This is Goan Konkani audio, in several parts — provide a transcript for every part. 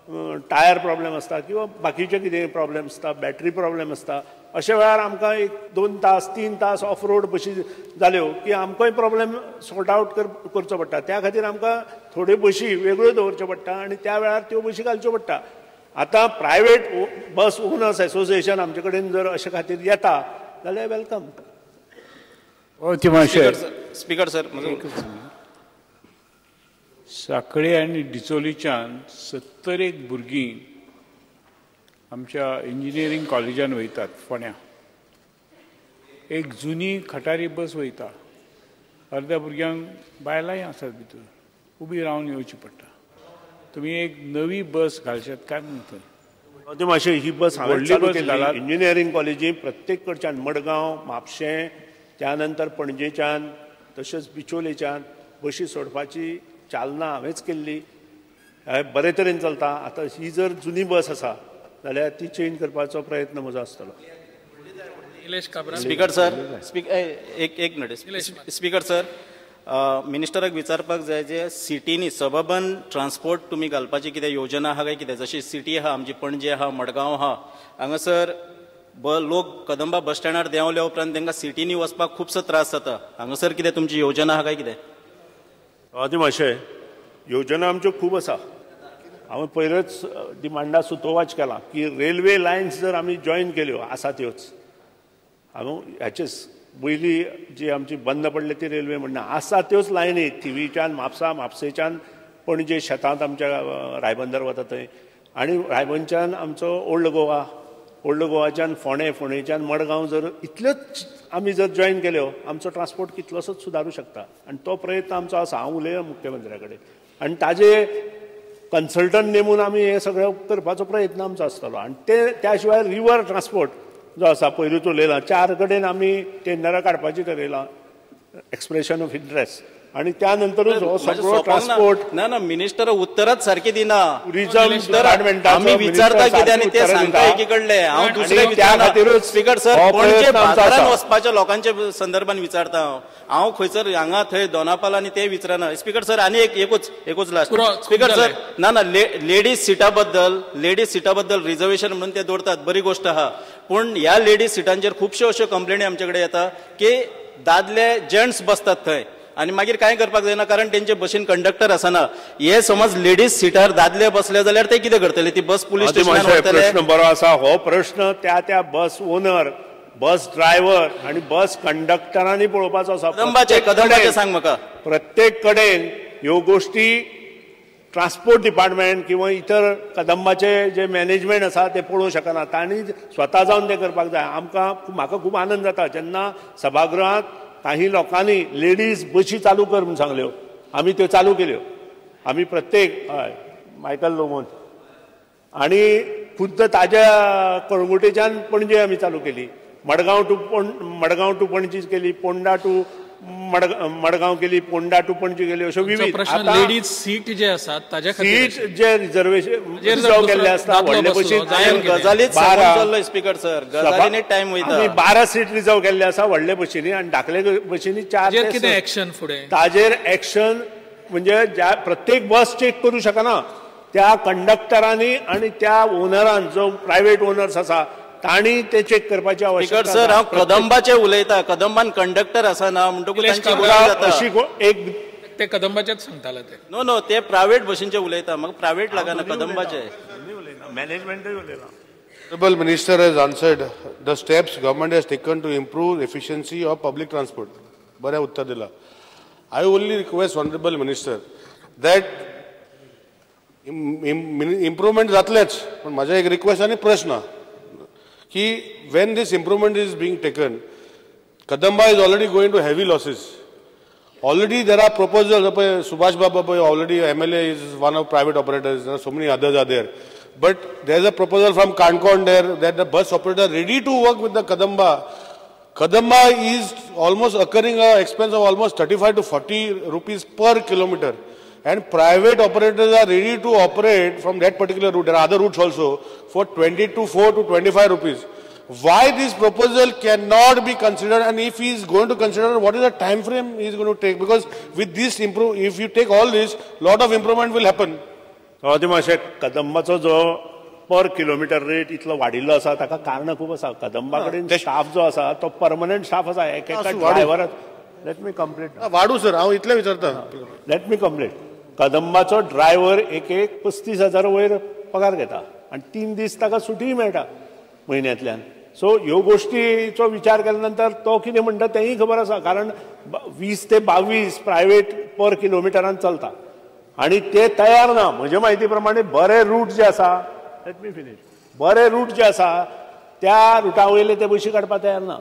टायर प्रॉब्लेम आसता किंवा बाकीचे कितें प्रॉब्लेम आसता, बॅटरी प्रॉब्लेम आसता. अशा वेळार आमकां एक 2 तास 3 तास ऑफ रोड बशी जाल्यो की आमकांय प्रॉब्लेम सॉर्ट आवट करचो पडटा. त्या खातीर आमकां थोड्यो बशी वेगळ्यो दवरच्यो पडटा आनी त्या वेळार त्यो बशी घालच्यो पडटा. आतां प्रायवेट बस ओनर्स एसोसिएशन आमचे कडेन जर अशे खातीर येता जाल्यार welcome. Speaker sir, Sanquelim आनी डिचोलीच्यान 71 भुरगीं आमच्या इंजिनियरींग कॉलेजान वयतात फोंड्या. एक जुनी खटारी बस वयता, अर्द्या भुरग्यांक बायलांय आसात भितर, उबी रावन येवची पडटा. तुमी एक नवी बस घालशात काय म्हणून थंय? मातशें ही बस हांवें चालू केली इंजिनियरींग कॉलेजी प्रत्येक कडच्यान, मडगांव, म्हापशें, त्या नंतर पणजेच्यान तशेंच बिचोलेच्यान बशी सोडपाची चालना हांवेंच केल्ली. बरे तरेन चलता. आतां ही जर जुनी बस आसा जाल्यार ती चेंज करपाचो प्रयत्न म्हजो आसतलो. स्पीकर सर, एक मिनिट. स्पीकर सर, मिनिस्टराक विचारपाक जाय जे सिटीनी सबर्बन ट्रान्सपोर्ट तुमी घालपाची कितें योजना आहा काय कितें? जशी सिटी आहा आमची, पणजे आहा, मडगांव आहा, हांगासर लोक कदंबा बस स्टँडार देंवल्या उपरांत तांकां सिटीनी वचपाक खुबसो त्रास जाता. हांगासर कितें तुमची योजना आहा काय कितें? मातशें योजना आमच्यो खूब आसा. हांवें पयरच डिमांडा सुतोवाच केला की रेल्वे लायन्स जर आमी जॉयन केल्यो आसा त्योच, हांव ह्याचेच पयली जी आमची बंद पडली ती रेल्वे म्हणना, आसा त्योच लायनी थिवीच्यान म्हापसा, म्हापशेच्यान पणजे शेतांत आमच्या रायबंदर वता थंय, आनी रायबंदच्यान आमचो ओल्ड गोवा, ओल्ड गोवाच्यान फोंडें, फोंडेच्यान मडगांव, जर इतल्योच आमी जर जॉयन केल्यो आमचो ट्रान्सपोर्ट कितलोसोच सुदारूं शकता. आनी तो प्रयत्न आमचो आसा. हांव उलयलां मुख्यमंत्र्या कडेन आनी ताजे कन्सल्टंट नेमून आमी हें सगळें करपाचो प्रयत्न आमचो आसतलो. आनी ते त्या शिवाय रिवर ट्रान्सपोर्ट जो आसा पयरूच उलयलां, 4 कडेन आमी टेंडरां काडपाची ठरयलां, एक्सप्रेशन ऑफ इंट्रस्ट, आनी त्या नंतरूच हो सगळो ट्रान्सपोर्ट. ना ना मिनिस्टर उत्तराच सारकी दिना. टुरिजम डिपार्टमेंटाचो आमी विचारता कितें आनी ते सांगता एकी कडले. हांव दुसरे त्या खातीरूच स्पीकर सर पणजे बाजारान वचपाच्या लोकांच्या संदर्भान विचारता हांव. हांव खंयसर हांगा थंय दोनापाल आनी ते विचारना. स्पीकर सर आनी एक एकूच लास्ट. स्पीकर सर, ना ना लेडीज सिटा बद्दल, लेडीज सिटा बद्दल रिजर्वेशन म्हणून ते दवरतात, बरी गोश्ट आहा, पूण ह्या लेडीज सिटांचेर खुबश्यो अश्यो कंप्लेनी आमचे कडेन येता की दादले जेंट्स बसतात थंय आनी मागीर कांय करपाक जायना कारण तेंचे बशीन कंडक्टर आसना. हे समज लेडीज सिटार दादले बसले जाल्यार ते कितें करतले? ती बस पुलीस स्टेशनार व्हरतले? प्रश्न बरो आसा. हो प्रश्न त्या त्या बस ओनर, बस ड्रायव्हर आनी बस कंडक्टरांनी पळोवपाचो आसा. कदंबाचे, कदंबाचे सांग म्हाका. प्रत्येक कडेन ह्यो गोश्टी ट्रान्सपोर्ट डिपार्टमेंट किंवा इतर कदंबाचे जे मॅनेजमेंट आसा ते पळोवंक शकना, तांणी स्वता जावन तें करपाक जाय. आमकां म्हाका खूब आनंद जाता जेन्ना सभागृहांत काही लोकांनी लेडीज बशी चालू कर म्हूण सांगल्यो, आमी त्यो चालू केल्यो. आमी प्रत्येक हय मायकल लोमोन आनी खुद्द ताज्या कळंगुटेच्यान पणजे आमी चालू केली, मडगांव टू मडगांव टू पणजी केली, पोंडा टू मडगांव केली, पोंडा टू पणजी केली, अश्यो विविध. लेडीज सीट जे आसात ताज्या खातीर सीट जे रिजर्वेशन रिजर्व केल्ले आसता व्हडले बशीन गजालीच सांगून स्पीकर सर, गजालींनी टायम वयता. 12 सीट रिजर्व केल्ले आसा व्हडले बशींनी आनी धाकले बशींनी 4. कितें एक्शन फुडें ताजेर एक्शन म्हणजे ज्या प्रत्येक बस चेक करूं शकना त्या कंडक्टरांनी आनी त्या ओनरान जो प्रायवेट ओनर्स आसा तांणी ते चेक करपाची आवश्यकता. सर हांव कदंबाचे उलयता, कदंबान कंडक्टर आसा ना म्हणटकूच अशी एक ते कदंबाचेच सांगताले ते. नो नो ते प्रायवेट बशींचे उलयता, म्हाका प्रायवेट लागना, कदंबाचे मॅनेजमेंटूय उलयला. Honorable Minister has answered the steps government has taken to improve efficiency of public transport. बरें उत्तर दिला. I only request Honorable Minister that improvement जातलेच, पण माझा एक रिक्वेस्ट आनी प्रश्न की when this improvement is being taken, Kadamba is already going to heavy losses. Already there are proposals. Subhash Baba already MLA is one of private operators. There are so many others are there. But there is a proposal from Canacona there that the bus operator ready to work with the Kadamba. Kadamba is almost occurring an expense of almost 35 to 40 rupees per kilometer. And private operators are ready to operate from that particular route. There are other routes also for 24 to 25 rupees. Why this proposal cannot be considered, and if he is going to consider, what is the time frame he is going to take? Because with this improve, if you take all this, lot of improvement will happen. सभापती मातशें कदंबाचो जो पर किलोमिटर रेट इतलो वाडिल्लो आसा ताका कारणां खूब आसा. कदंबा कडेन स्टाफ जो आसा तो परमनंट स्टाफ आसा, एक एका driver. Let me complete. वाडू sir, हांव इतलें विचारता. Let me complete. कदंबाचो ड्रायव्हर एक एक 35,000 वयर पगार घेता आनी 3 दीस ताका सुटीय मेळटा म्हयन्यांतल्यान. सो ह्यो गोश्टीचो विचार केल्या नंतर तो कितें म्हणटा तेंय खबर आसा, कारण 20 ते 22 प्रायवेट पर किलोमिटरान चलता आनी ते तयार ना. म्हजे म्हायती प्रमाणे बरे रूट जे आसा, let me finish, बरे रूट जे आसा त्या रुटा वयले ते बशी काडपाक तयार ना.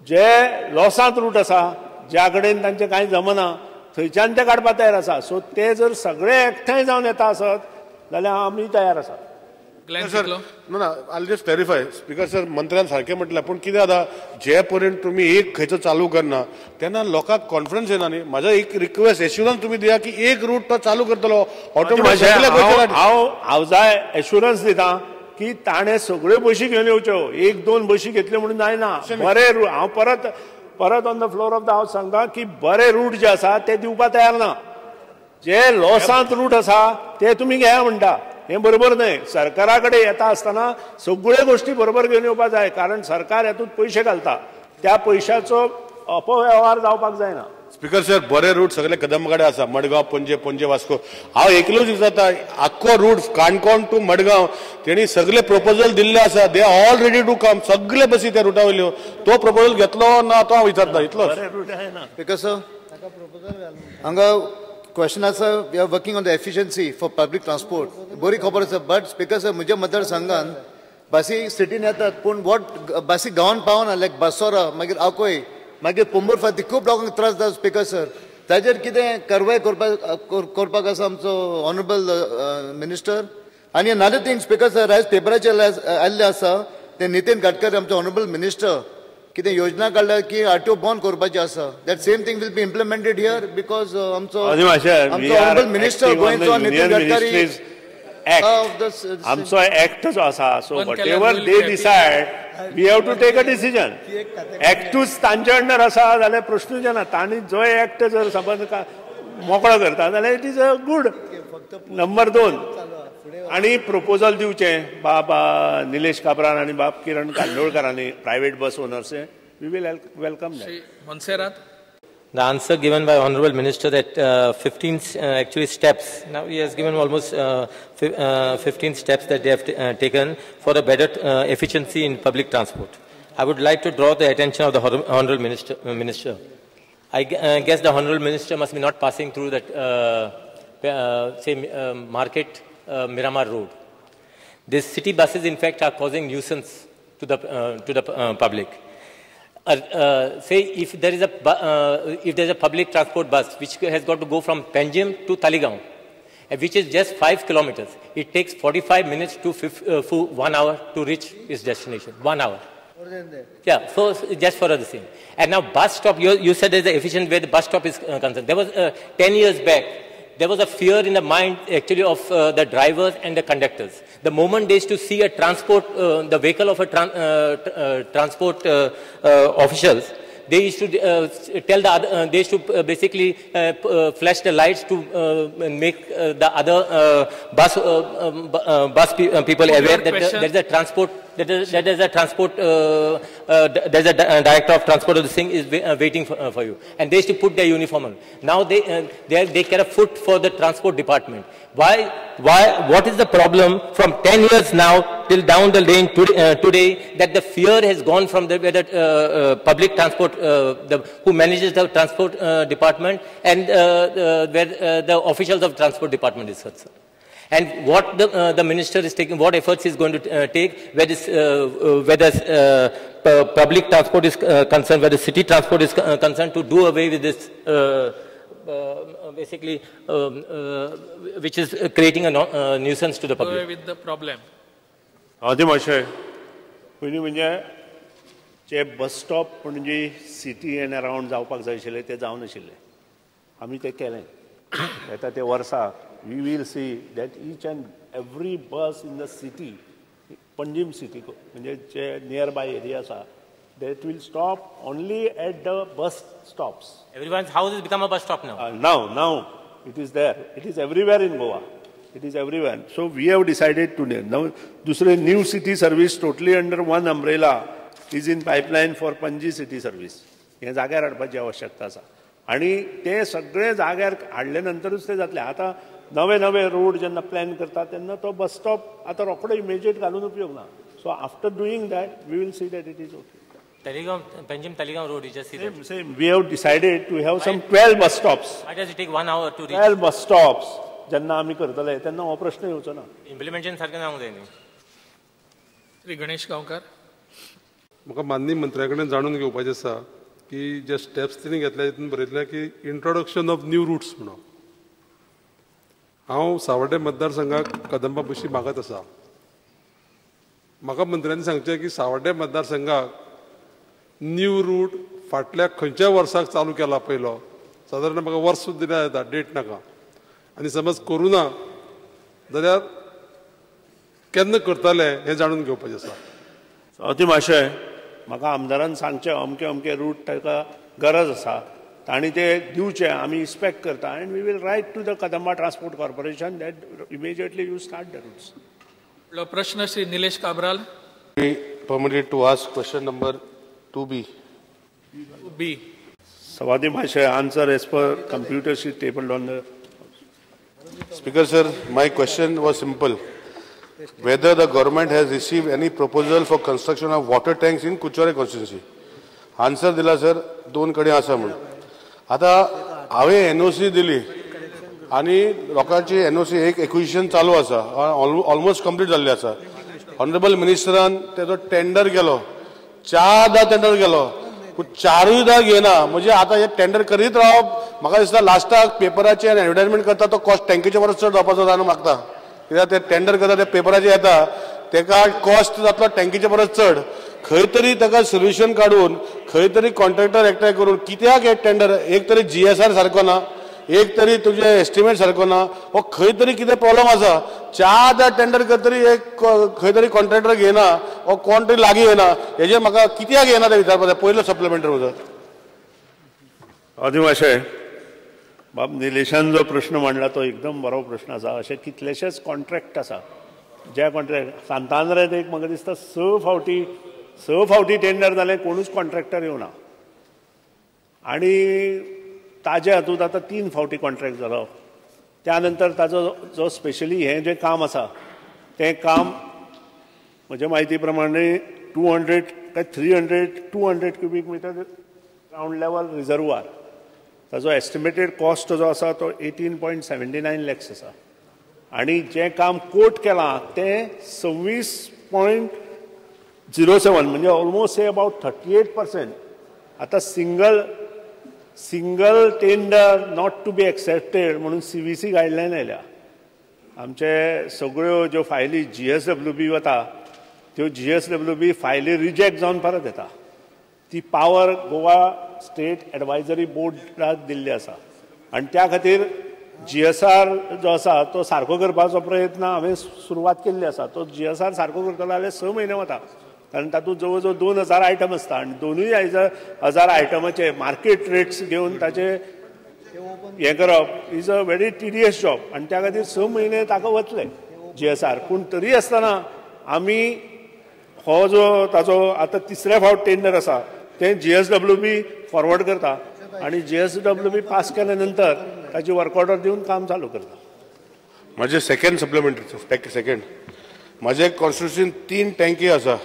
जे लॉसांत रूट आसा, ज्या कडेन तांचें कांय जमना थंयच्यान ते काडपाक तयार आसा. सो ते जर सगळे एकठांय जावन येता आसत जाल्यार आमी तयार आसा. सर ना, I just clarify. Speaker sir, मंत्र्यान सारकें म्हटलें, पूण कितें जाता जे पर्यंत तुमी एक खंयचो चालू करना तेन्ना लोकांक कॉन्फिडन्स येना न्ही. म्हाजो एक रिक्वेस्ट, एश्युरन्स तुमी दिया की एक रूट तो चालू करतलो ऑटोमॅटिक. हांव जाय एश्युरन्स दिता की ताणें सगळ्यो बशी घेवन येवच्यो, 1-2 बशी घेतल्यो म्हणून जायना. बरे रूट, हांव परत परत on the floor of the house सांगता की बरे रूट जे आसा ते दिवपाक तयार ना. जे लॉसांत रूट आसा ते तुमी घेया म्हणटा, हें बरोबर न्हय. सरकारा कडेन येता आसतना सगळ्यो गोश्टी बरोबर घेवन येवपाक जाय, कारण सरकार हातूंत पयशे घालता, त्या पयशाचो अपवेव्हार जावपाक जायना. स्पीकर सर, बरे रूट सगळे कदंबा कडेन आसा, मडगांव पणजे, पणजे वास्को. हांव एकलोच विचारता, आख्खो रूट काणकोण टू मडगांव तेणी सगळे प्रपोजल दिल्ले आसा, they are all ready to come. सगळे बसी त्या रुटा वयल्यो, तो प्रपोजल घेतलो ना तो हांव विचारता, इतलोच. स्पीकर सर, हांगा क्वेश्चन आसा, we are working on the efficiency for public transport, बरी खबर आसा. बट स्पीकर सर, म्हज्या मतदारसंघान बसी सिटीन येतात, पूण what बसी गांवान पावना, लायक बसोरा, मागीर आकोय, मागीर पोंबूर फाती खूब लोकांक त्रास जाता. स्पीकर सर, ताजेर कितें कारवाय करपाक आसा आमचो ऑनरेबल मिनिस्टर. आनी अनदर थिंग स्पीकर सर, आयज पेपराचेर आयिल्लें आसा ते नितीन गडकरी आमचो ऑनरेबल मिनिस्टर कितें योजना काडल्या की आरटीओ बंद करपाची आसा. That same thing will be implemented here because आमचो ऑनरेबल मिनिस्टर गोंयचो नितीन गडकरी आमचो एक्ट जो आसा, so whatever they decide we have to take a decision. एक्टूच तांचे अंडर आसा जाल्यार प्रश्नूच येना. तांणी जो एक्ट जर समज मोकळो करता जाल्यार it is a good. Number 2, आनी प्रपोजल दिवचें बाब निलेश काब्रान आनी बाब किरण कांदोळकारांनी private bus owners, we will welcome that. Monserrate. The answer given by Honorable Minister that 15 actually steps, now he has given almost 15 steps that they have taken for a better efficiency in public transport. I would like to draw the attention of the Honorable Minister. I guess the Honorable Minister must be not passing through that say market Miramar Road. These city buses in fact are causing nuisance to the public. Say if there is a public transport bus which has got to go from Panjim to Taligaon, which is just 5 kilometers, it takes 45 minutes to 1 hour to reach its destination. 1 hour. Yeah, so just for the same. And now bus stop, you said there's an efficient way the bus stop is concerned. There was 10 years back, there was a fear in the mind actually of the drivers and the conductors. The moment they used to see a transport, the vehicle of a transport officials, they used to tell the other, they used to basically flash the lights to make the other bus people aware that there is a transport, there is a transport, there is a director of transport of the thing is waiting for you, and they used to put their uniform on. Now they carry a foot for the transport department. Why? What is the problem from 10 years now till down the lane today that the fear has gone from the whether public transport, who manages the transport department and where the officials of transport department is concerned. And what the minister is taking, what efforts is going to take, where this, whether public transport is concerned, whether city transport is concerned, to do away with this basically, which is creating a nuisance to the public. Go away with the problem. आदी माशे, पयलीं म्हणजे जे bus stop Panaji city and around जावपाक जाय आशिल्ले ते जावन आशिल्ले, आमी ते केलें. येता ते वर्सा we will see that each and every bus in the city, Panjim city, म्हणजे जे nearby area आसा, that will stop only at the bus stops. Everyone's house has become a bus stop now. Now it is there. It is everywhere in Goa. It is everywhere. So we have decided today. Now दुसरे new city service totally under one umbrella is in pipeline for Panaji city service. हें जाग्यार हाडपाची आवश्यकता आसा आनी ते सगळे जाग्यार हाडले नंतरूच ते जातले. आतां नवे नवे रोड जेन्ना प्लॅन करता तेन्ना तो बस स्टॉप आतां रोखडो इमिजिएट घालून उपयोग ना. So after doing that we will see that it is okay. Taleigao, Panjim Taleigao road, you just see that. Same. We have decided to have some 12 bus stops. Why does it take 1 hour to reach? 12 bus stops जेन्ना आमी करतले तेन्ना हो प्रश्न येवचो ना. इम्प्लिमेंटेशन सारकें जावंक जाय न्ही. श्री गणेश गांवकार. म्हाका माननीय मंत्र्या कडेन जाणून घेवपाचें आसा की जे स्टेप्स तिणें घेतल्या तितून बरयतलें की इंट्रोडक्शन ऑफ न्यू रुट्स म्हणून. हांव सावर्डे मतदारसंघाक कदंबा बशी मागत आसा. म्हाका मंत्र्यांनी सांगचें की सावर्डे मतदारसंघाक न्यू रूट फाटल्या खंयच्या वर्साक चालू केला पयलो, सादारण म्हाका वर्स सुद्दां दिल्यार जाता, डेट नाका. आनी समज करूं ना जाल्यार केन्ना करतले हें जाणून घेवपाचें आसा. सवती माशय म्हाका आमदारान सांगचें अमके अमके रूट ताका गरज आसा, तांणी ते दिवचे, आमी इन्स्पेक्ट करता and we will write to the Kadamba transport corporation that immediately you start the routes. प्रश्न Shri Nilesh Cabral. Permitted to ask question number 2B. B. Savadi Mahasaya, answer as per computer sheet tabled on the. Speaker sir, my question was simple. Whether the government has received any proposal for construction of water tanks in Curchorem constituency. Answer दिला सर दोन कडेन आसा म्हणून. आतां हांवें एनओसी दिली आनी लोकांची एनओसी एक एक्विजिशन चालू आसा, ऑलमोस्ट कंप्लीट जाल्ली आसा. ऑनरेबल मिनिस्टरान तेजो टेंडर केलो, 4दा टेंडर गेलो, पूण 4दा घेना. म्हणजे आतां हे टेंडर करीत रावप म्हाका दिसता लास्टाक पेपराचे आनी एडवर्टायजमेंट करता तो कॉस्ट टँकीचे परस चड जावपाचो जाणून मागता. कित्याक ते टेंडर करता ते पेपराचे येता तेका कॉस्ट जातलो टँकीचे परस चड. खंय तरी ताका सोल्युशन काडून खंय तरी कॉन्ट्रॅक्टर एकठांय करून कित्याक हे टेंडर, एक तरी जीएसआर सारको ना, एक तरी तुजें एस्टिमेट सारको ना, हो खंय तरी कितें प्रॉब्लम आसा. 4दा टेंडर करतरी एक खंय तरी कॉन्ट्रॅक्टर घेयना वो कोण तरी लागीं येना. हेजेर म्हाका कित्याक येना तें विचारपाक जाय. पयलो सप्लिमेंटरी म्हजो. आदिवाशय बाब निलेशान जो प्रश्न मांडला तो एकदम बरो प्रश्न आसा. अशे कितलेशेच कॉन्ट्रॅक्ट आसा जे कॉन्ट्रॅक्ट सांतांद्रेत एक म्हाका दिसता 6 फावटी टेंडर जालें, कोणूच कॉन्ट्रॅक्टर येवना. आनी ताजे हातूंत आतां 3 फावटी कॉन्ट्रॅक्ट जालो. त्या नंतर ताजो जो स्पेशली हें जें काम आसा तें काम म्हज्या म्हायती प्रमाणे 200 काय 300 200 cubic metre ground level reservoir, ताजो एस्टिमेटेड कॉस्ट जो आसा तो 18.79 लॅक्स आसा. आनी जें काम कोट केलां तें 26.07 म्हणजे ऑलमोस्ट से अबाउट 38%. आतां single tender not to be accepted म्हणून सीव्हीसी गायडलायन आयल्या. आमचे सगळ्यो ज्यो फायली जीएसडब्ल्यूबी वता त्यो जीएसडब्ल्यूबी फायली रिजेक्ट जावन परत येता. ती पावर गोवा स्टेट एडवायजरी बोर्डाक दिल्ली आसा आनी त्या खातीर जीएसआर जो आसा तो सारको करपाचो प्रयत्न हांवें सुरवात केल्ली आसा. तो जीएसआर सारको करतलो जाल्यार 6 म्हयने वता, कारण तातूंत जवळ जवळ 2000 आयटम आसता आनी 2,500 आयटमाचे मार्केट रेट्स घेवन ताचे हें करप is a very tedious job आनी त्या खातीर 6 म्हयने ताका वतले जीएसआर. पूण तरी आसतना आमी हो जो ताजो आतां 3रे फावट टेंडर आसा तें जीएसडब्ल्यूबी फॉरवर्ड करता आनी जीएसडब्ल्यूबी पास केल्या नंतर ताची वर्क ऑर्डर दिवन काम चालू करता. म्हजें सेकंड सप्लिमेंटरी सेकंड म्हजे कॉन्स्टिट्युशन 3 टँकी आसा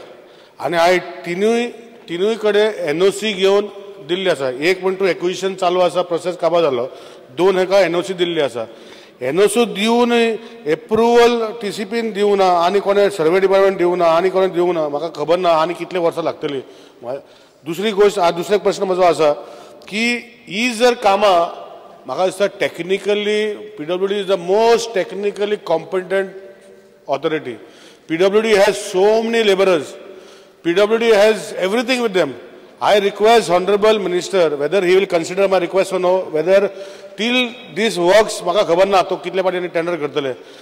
आनी हांवें तिनूय कडेन एनओसी घेवन दिल्ली आसा. एक म्हण तूं एक्विजिशन चालू आसा, प्रोसेस काबार जालो. 2 हेका एनओसी दिल्ली आसा. एनओसी दिवन एप्रुवल टीसीपीन दिवना आनी कोणें सर्वे डिपार्टमेंट दिवना आनी कोणें दिवना, म्हाका खबर ना आनी कितले वर्सां लागतली. दुसरी गोश्ट, दुसरो एक प्रश्न म्हजो आसा की ही जर कामां म्हाका दिसता technically PWD is the most technically competent authority. PWD has so many labourers, PWD has everything with them. I request Honorable Minister whether he will consider my request or no, whether till this works, म्हाका खबर ना तो कितले पाटी टेंडर करतले.